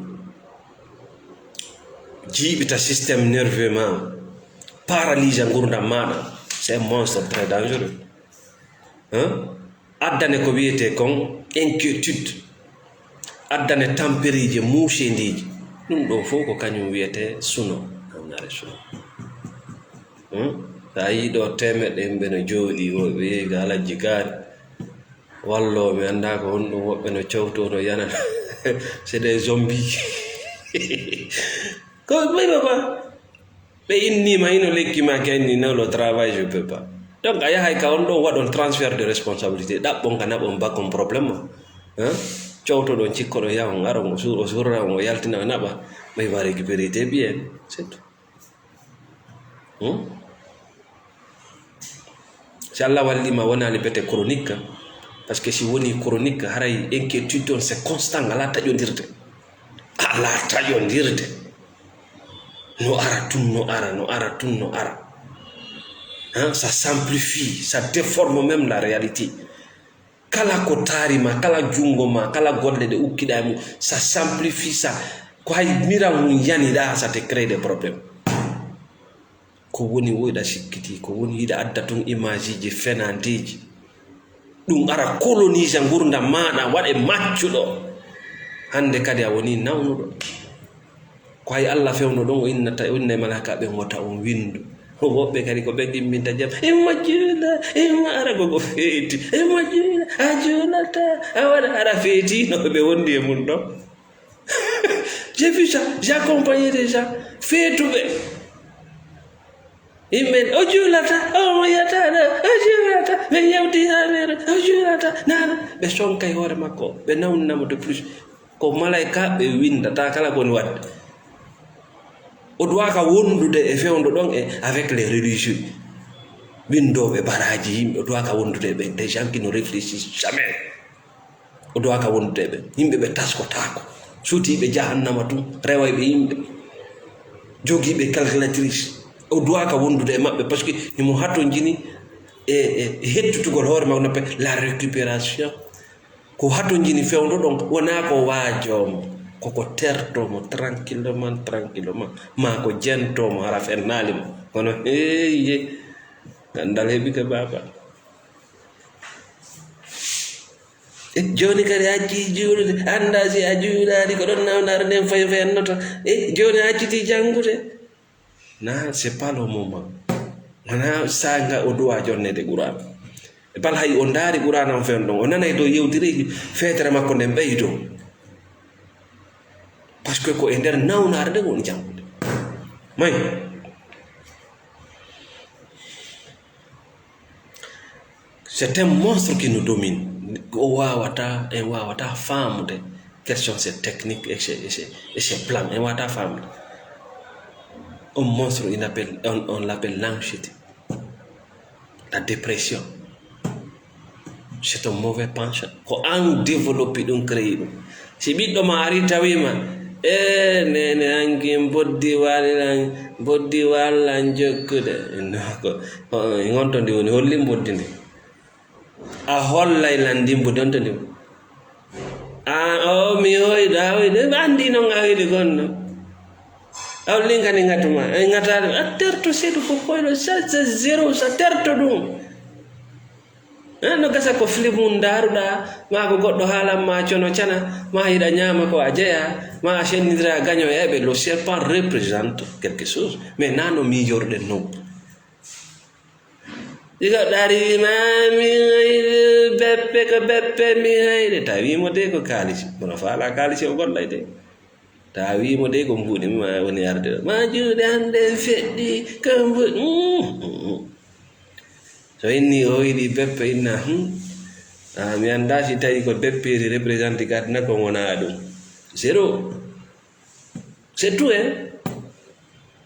Jiiɓita système nerveux ma. Paralyse ngurdam maɗa. C'est un monstre très dangereux. Hein? Addane ko wiyete kon inquiétude. Addane tampereeji, muusendiiji. Ɗum ɗo fof ko kañum wiyete suno. Annare suno. Hmm? Sa yii ɗo teemeɗɗe yimɓe no jooɗi, woɓɓe yehi ga Alajji Gaari. Wallo, mi anndaa ko honɗum, woɓɓe no cawto, no yana. C'est des zombies. Ko ɓay baba. Ɓe innii ma, hino lekki ma, ka inni, non, le travail, je peux pas. Donc, a yahay ka on ɗon waɗon transfert de responsabilité, ɗaɓɓon ka naɓon bakkon problème ma. Hein? Cowtoɗon, cikkoɗon, yahon, aron, o sur-, o surra on, o yaltina, o naɓa. Ɓay va récupérer tes biens, c'est tout. Hmm? Si Allah walli ma, wonaali bete chronique, parce que si woni chronique, haray inquiétude on, c'est constant, alaa taƴondirde. Alaa taƴondirde. No ara tun, no ara, no ara tun, no ara. Hein? Ça s'amplifie, ça déforme même la réalité. Kala ko taari ma, kala junngo ma, kala golle ɗe ukkiɗaa e mum, ça s'amplifie, ça, ko hay miran mum yaniɗaa, ça te crée des problèmes. Ko woni wo hiɗa sikkiti, ko woni hiɗa adda tun imageeji fenanteeji. Ɗum ara colonise ngurdam maaɗa, waɗe maccuɗo. Hannde kadi a woni nawnuɗo. Ko hay Allah fewndo ɗon, o innata, o inna e malaaka ɓen wota on windu. Woɓɓe kadi ko ɓe ɗimminta jam. Imma juula, imma ara ko ko feeti. Imma juula, a juulata, a waɗa ara feeti no ɓe wondi e mun ɗon. J'ai vu ça, j'ai accompagné des gens. Feetuɓe. Yimɓe, o juulata, o mayata, o juulata. Ɓe yewti haa weere, o juulata. Nana, ɓe sonkay hoore makko, ɓe nawnina mo de plus. Ko malaika ɓe windata kala ko woni waɗde. O duwaaka wondude e fewndo ɗon e avec les religieux. Winndooɓe baraaji yimɓe, o duwaaka wondude e ɓe, des gens qui ne réfléchissent jamais. O duwaaka wondude e ɓe. Yimɓe ɓe taskotaako. Suutiiɓe jahannama tun, rewayɓe yimɓe. Jogiiɓe calculatrice. O duwaaka wondude e maɓɓe, parce que himo hatonjini e, e, e hettutugol hoore makko, no pe-, la récupération. Ko hatonjini fewndo ɗon, wonaa ko waajoo mo, koko tertoo mo tranquillement, tranquillement, maa ko jentoo mo, hara fennaali mo. Kono, hey, hey, ganndal heɓi ka baaba. E, jooni kadi a accii juulude, anndaa si a juulaali, ko ɗon nawnaare nden fay fennota. E, jooni a accitii janngude. Na, c'est pas le moment. Wona saanga o duwa jonnede Qur'an. E bal hay o ndaari Qur'an on fen ɗon. O nanay dow yewtiri feetere makko nden ɓeydo. Parce que ko e nder nawnaare nden woni janngude. May. C'est un monstre qui nous domine. O wawata, en wawata faamude quels sont ses techniques et ses, et ses, et ses plans. En wawata faamude. Un monstre, il appelle, on, on l'appelle l'anxiété, la dépression. C'est un mauvais penchant. Ko an développé ɗum, créé ɗum. Si ɓiɗɗo ma ari tawima, e nene, anki mboddi wali lan, mboddi wali lan jokkude. No, ko, ko, e ngonto ndi woni, holli mboddi ndi. A hollay lan ndi mboddi, on to ndi woni. A, o, mi hoyɗo, a hoyɗo, ɓe andi non a hoyɗo gonno. A holli ngani ngatuma, e ngataɗo, a terto seeɗu ko koyɗo, sa, sa zéro, sa terto ɗum. Eh, no gasa ko film mum ndaaruɗaa, maa ko goɗɗo haalan ma cono cana, maa hiɗa ñaama ko a jeyaa, maa a sennindira gaño e eɓe, le serpent représente quelque chose, mais naa no miijorɗen non. Ɗi goɗɗo ari wi ma, mi hoyɗi beppe, ko beppe mi hoyɗi. Tawi mo de ko kaalisi, kono faala kaalisi o gollay de. Tawi mo de ko mbuuɗi ma woni arde ɗo. Ma juuɗe hannde en feɗɗi, ko mbuuɗi. Mm, mm, mm. So inni o yiɗi beppe, inna, hmm. Ah, mi anndaa si tawi ko beppeeri représente gadna ko wona ɗum. Zéro. C'est tout, hein?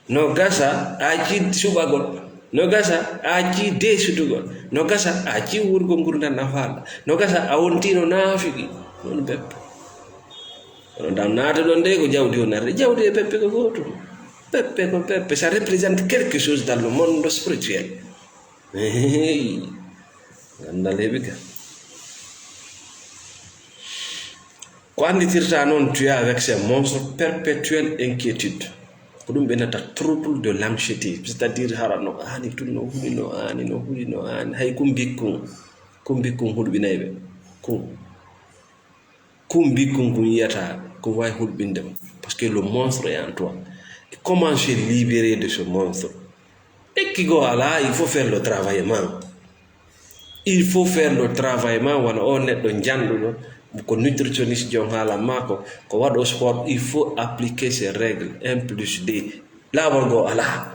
No gasa a acci suɓagol. No gasa a acci deesutugol. No gasa a acci wurgol ngurndan na faala. No gasa a wontino naafiki. Woni beppe. Kono dam naata ɗon de ko jawdi woni arde. Jawdi e beppe ko gootum. Beppe ko beppe. Ça représente quelque chose dans le monde spirituel. Hey. Ganndal heɓi ka. Ko annditirta noon, tu es avec ces monstres, perpétuelle inquiétude. Ko ɗum ɓe nata trouble de l'anxiété, c'est-à-dire hara no aani tun, no huli, no aani, no huli, no aani. Hay kum bikkun, kum bikkun hulɓinayɓe. Kum, kum bikkun kun yiyata, ko wawi hulɓinde ma. Parce que le monstre est en toi. Et comment se libérer de ce monstre? Lekki goo alaa, il faut faire le travail man. Il faut faire le travail man, wano o neɗɗo janɗuɗo, ko nutritionniste jom haala maako, ko waɗo sport, il faut appliquer ces règles, un plus deux. Laawol goo alaa.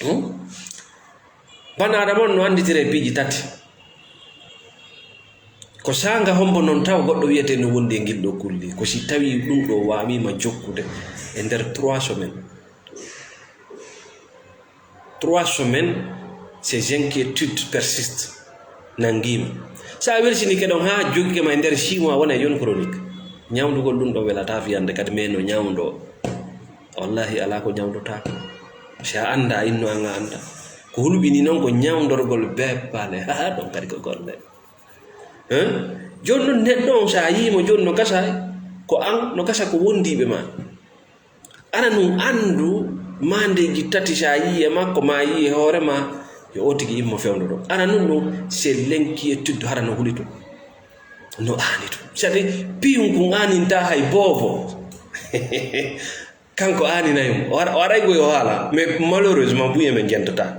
Hmm? Bana Adama on no annditira e piiji tati. Ko saanga hombo non taw goɗɗo wiyete no wondi e ngil ɗo kulli? Ko si tawi ɗum ɗo waawima jokkude e nder trois semaines. Trois semaines, ces inquiétudes persistent. Nangiima. Sa welsinike ɗon haa jogike ma e nder six mois, wona e jeune chronique. Ñawndugol ɗum ɗo welata fiyande kadi, mais no ñawndo. Wallahi, alaa ko ñawndotaako. Si a annda, inno an a annda. Ko hulɓini noon ko ñawndorgol beppale. Ha, ha, ɗon kadi ko golle. Hein? Jooni noon neɗɗo on, so a yii mo jooni no gasa, ko an, no gasa ko wondiiɓe ma. Ana nun anndu maandeeji tati, so a yii e makko, ma yii e hoore ma, yo o tigi immo fewndo ɗo. Ana nun ɗum, c'est l'inquiétude hara no huli tun. No aani tun. Sadi piyun kun aaninta hay boobo. Kanko aaninayi mo. O ara-, o aray goy o haala. Mais malheureusement, buy emen jentata.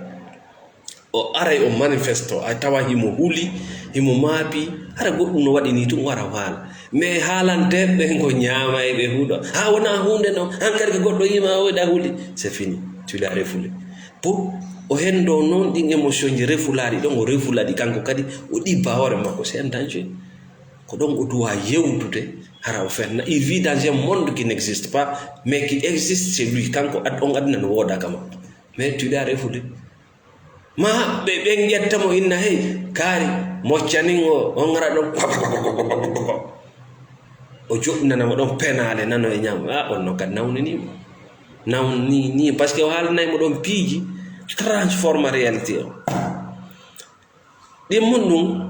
O aray o manifesto. A tawa himo huli, himo maapi. Hara goɗɗum no waɗi ni tun o ara o haala. Mais haalanteeɓe ɓen ko ñaama e ɓe huuɗo. Ha wona huunde no. Hankadi ko goɗɗo yima o da huli. C'est fini. Tu l'as refoulé. Pour o hendo noon ɗin émotion ji refulaaɗi ɗon, o refulaɗi kanko kadi, o ɗibba hoore makko. C'est un danger. Ko ɗon o duwa yewtude, hara o fenna. Il vit dans un monde qui n'existe pas, mais qui existe, c'est lui. Kanko ad-, on aduna no wooda kama. Mais tu dois refouler. Ma ɓe, ɓen ƴetta mo inna, hey, kaari, moccanin o, on ara ɗon. O joɗɗinana mo ɗon penaale, nano e ñaamo. Ah, on no kad nawnini mo. Nawnini, parce que o haalanay mo ɗon piiji, transforma réalité o. Ɗin mun ɗum,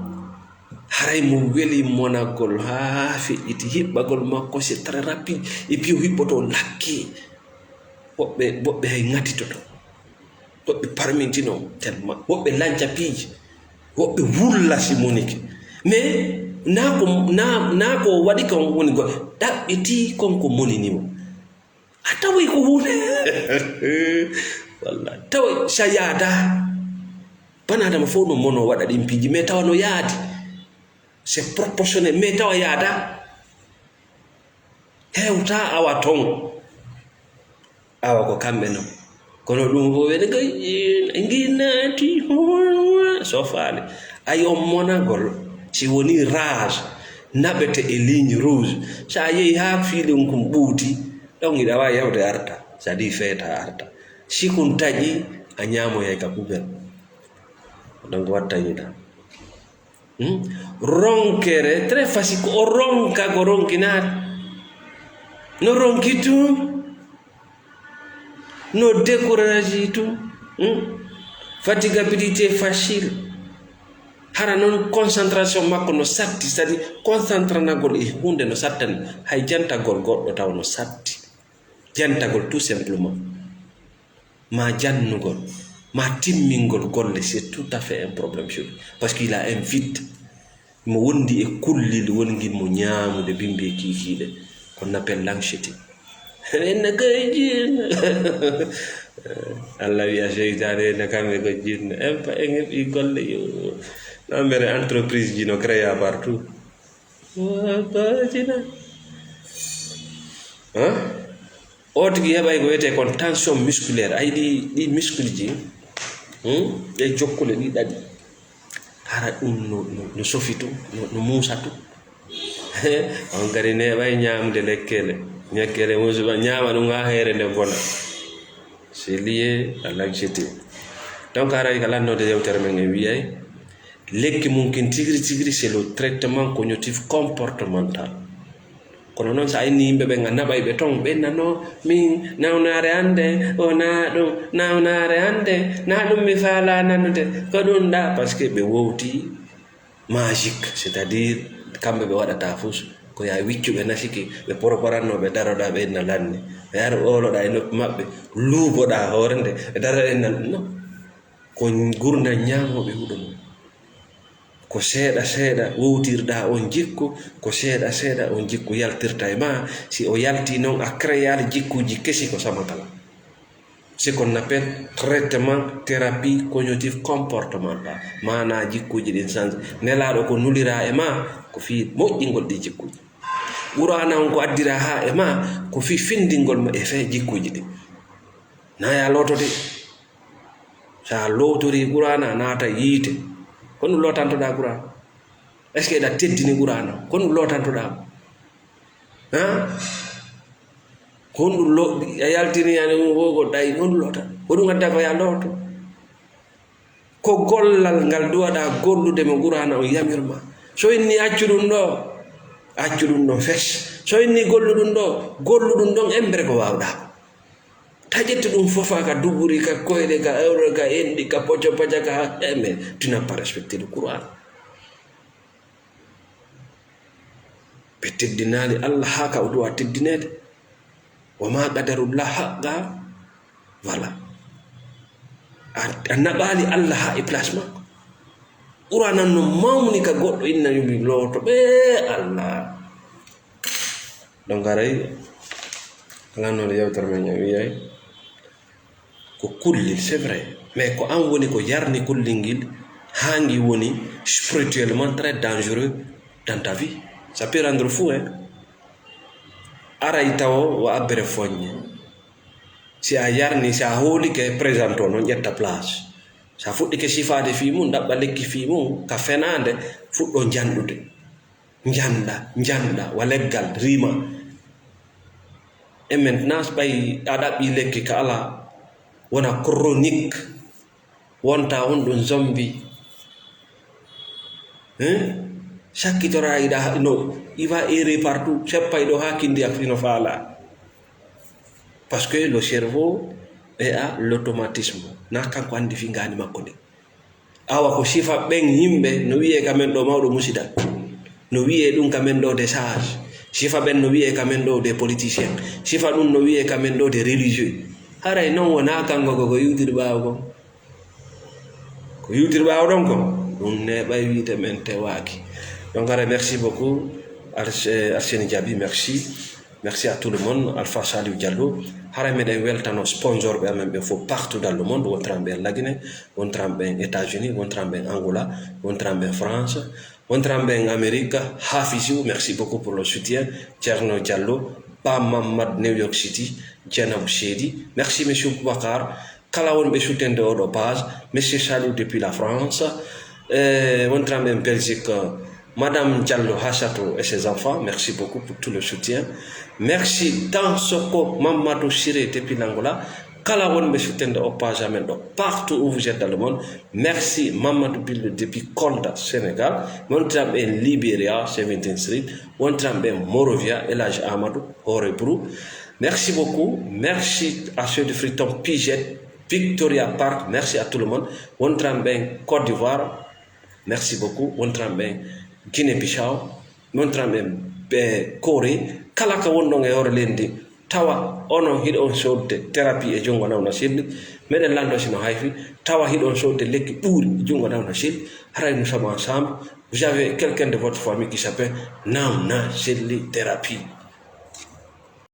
haray mo weli monagol haa feƴƴiti, hiɓɓagol makko, c'est très rapide. Et puis o hiɓɓoto lakke. Woɓɓe, woɓɓe hay ŋatitoto. Woɓɓe parmintino, tellement. Woɓɓe lanca piiji. Woɓɓe wulla si monike. Mais naa ko, naa, naa ko waɗi kon woni go-, ɗaɓɓiti kon ko monini mo. A taway ko huunde. Wallahi. Taway sa yaada. Bana Adama fof no mono waɗa ɗin piiji, mais tawa no yaadi. C'est proportionnel, mais tawa yaada. Hewta awa ton. Awa ko kamɓe non. Kono ɗum fof ene gay, en ginaati. So faale. Ay on monagol, si woni rage, naɓete e ligne rouge. Sa yehi haa fiilin kun ɓuuti, ɗon hiɗa waawi yawde arta. Sa di feeta arta. Si kun taƴi, a ñaamoyay ka poubelle. Donc watta yiɗa. Hmm? Ronkere, très facile, ko o ronka, ko ronkinaade. No ronki tun, no décourage tun. Hmm? Fatigabilité facile. Hara non concentration makko no satti, c'est-à-dire concentranagol e huunde no sattani, hay jantagol goɗɗo taw no satti. Jantagol tout simplement. Ma jannugol, ma timmingol golle, c'est tout à fait un problème chez lui. Parce qu'il a un vide. Mo wondi e kullil wongi mo ñaamude bimbi e kiikiiɗe. Qu'on appelle l'anxiété. Enna kay jinna. Allah wiya seytaane enna kamɓe ko jinna. En pa en heɓi golle yo. Nambere entreprise ji no créa partout. Hein? O tigi heɓay ko wiyetee kon tension musculaire. Ay ɗi, ɗi muscle ji, hmm? Ɗe jokkule ɗi ɗaɗi. Hara ɗum no, no, no sofi tun, no, no muusa tun. On kadi neeɓay ñaamde lekkele. Ñakkele muusuba ñaama ɗum haa heere nde bona. C'est lié à l'anxiété. Donc haray ka lannoode yewtere men en wiyay. Lekki mum kin tigri tigri, c'est le traitement cognitif comportemental. Kono noon, so a inni yimɓe ɓen, a naɓay ɓe ton, ɓe nano, min, nawnaare an nde, o na ɗum, nawnaare an nde, na ɗum mi faala nanude, ko ɗum ɗa, parce que ɓe wowti magique, c'est-à-dire, kamɓe ɓe waɗata fus, ko ya wiccuɓe nasiki, ɓe poroporanno, ɓe daroɗa, ɓe inna lanni, ɓe ara ɓooloɗa e noppi maɓɓe, luuboɗa hoore nde, ɓe daroɗa inna, non. Ko gurdam ñaamooɓe huɗo mum. Ko seeɗa seeɗa wowtirɗa on jikku, ko seeɗa seeɗa on jikku yaltirta e ma. Si o yalti noon, a créal jikkuuji kesi ko sama kala. C'est qu'on appelle traitement thérapie cognitive comportementale. Maanaa jikkuuji ɗin change. Nelaaɗo ko nulira e ma, ko fii moƴƴingol ɗi jikkuuji. Qur'aana on ko addira haa e ma, ko fii findingol ma e fee jikkuuji ɗin. Na ya lootode. So a lootorii Qur'aana, a naata yiite. Ko ɗum lootantoɗaa Qur'aana? Est-ce que eɗa teddini Qur'aana? Ko ɗum lootantoɗaa mo? Haa? Ko ɗum lo-, a yaltini yani ɗum ko, ko ɗay, ko ɗum loota. Ko ɗum adda ko ya looto. Ko gollal ngal duwaɗaa gollude mo Qur'aana on yamir ma. So inni accu ɗum ɗo, accu ɗum ɗo fes. So inni gollu ɗum ɗo, gollu ɗum ɗon embere ko waawɗaa. Ta ƴettu ɗum fofa ka duburi, ka koyɗe, ka ewre, ka enɗi, ka poco paca, ka, eh, mais tu n'as pas respecté le Qur'an. Ɓe teddinaali Allah haa ka o duwa teddineede. Wa ma qadarullah haqqa, voilà. A, a naɓaali Allah haa e place makko. Qur'an an no mawni ka goɗɗo inna yumi looto ɓe Allah. Donc haray Alaa noon yewtere men en wiyay ko kullil, c'est vrai, mais ko an woni ko yarni kullil ngil haa ngi woni spirituellement très dangereux dans ta vie. Ça peut rendre fou, hein. Aray tawo wa abbere foññe. Si a yarni, si a hoolike, présente o noon, ƴetta place. Si a fuɗɗike sifaade fii mum, ɗaɓɓa lekki fii mum ka fenaande, fuɗɗo njanɗude. Njanɗa, njanɗa, wa leggal, rima. Et maintenant, ɓay a ɗaɓɓi lekki ka alaa, wona chronique, wonta on ɗum zombie. Hein? Sakkitora iɗa, no, il va errer partout, seppay ɗo haa kindi ak ino faala. Parce que le cerveau est à l'automatisme. Na kanko anndi fi ngaandi makko ndi. Awa ko sifa ɓen yimɓe no wiyee ka men ɗo mawɗo musidal. No wiyee ɗum ka men ɗo des sages. Sifa ɓen no wiyee ka men ɗo des politiciens. Sifa ɗum no wiyee ka men ɗo des religieux. Haray non wonaa kanko ko ko yewtiri ɓaawo kon. Ko yewtiri ɓaawo ɗon kon, ɗum neeɓay wiide men tewaaki. Donc, haray merci beaucoup, Ars-, eh, Arsène Diaby, merci. Merci à tout le monde, Alpha Saliou Diallo. Haray meɗen weltano sponsor ɓe amen ɓe fof partout dans le monde. Wontiran ɓe en Lagine, wontiran ɓe en États-Unis, wontiran ɓe en Angola, wontiran ɓe en France, wontiran ɓe en Amérique. Hafizou, merci beaucoup pour le soutien. Thierno Diallo, Ba Mamad New York City, Dieynaba Seydi. Merci, monsieur Boubacar. Kala wonɓe soutenir oɗo page, monsieur Saliou depuis la France, eh, wontiran ɓe en Belgique, Madame Diallo Hassatou et ses enfants, merci beaucoup pour tout le soutien. Merci Tansoko Mamadou Siré depuis l'Angola. Kala wonɓe soutenir o page amen ɗo, partout où vous êtes dans le monde. Merci Mamadou Billo depuis Kolda, Sénégal. Wontiran ɓe en Liberia, Seventeen Street. Wontiran ɓe en Monrovia, El Hadj Amadou, Horebro. Merci beaucoup. Merci à ceux de Freetown, Piget, Victoria Park. Merci à tout le monde. Wontiran ɓe en Côte d'Ivoire. Merci beaucoup. Wontiran ɓe en Guinée-Bissau. Wontiran ɓe en, ɓe Corée. Kala ka wonɗon e hoore leydi ndi, tawa onon hiɗon soodde thérapie e junngo nawna selli. Meɗen lanndo si no hayfi. Tawa hiɗon soodde lekki ɓuuri e junngo nawna selli. Haray nous sommes ensemble. Vous avez quelqu'un de votre famille qui s'appelle Nawna Selli Thérapie.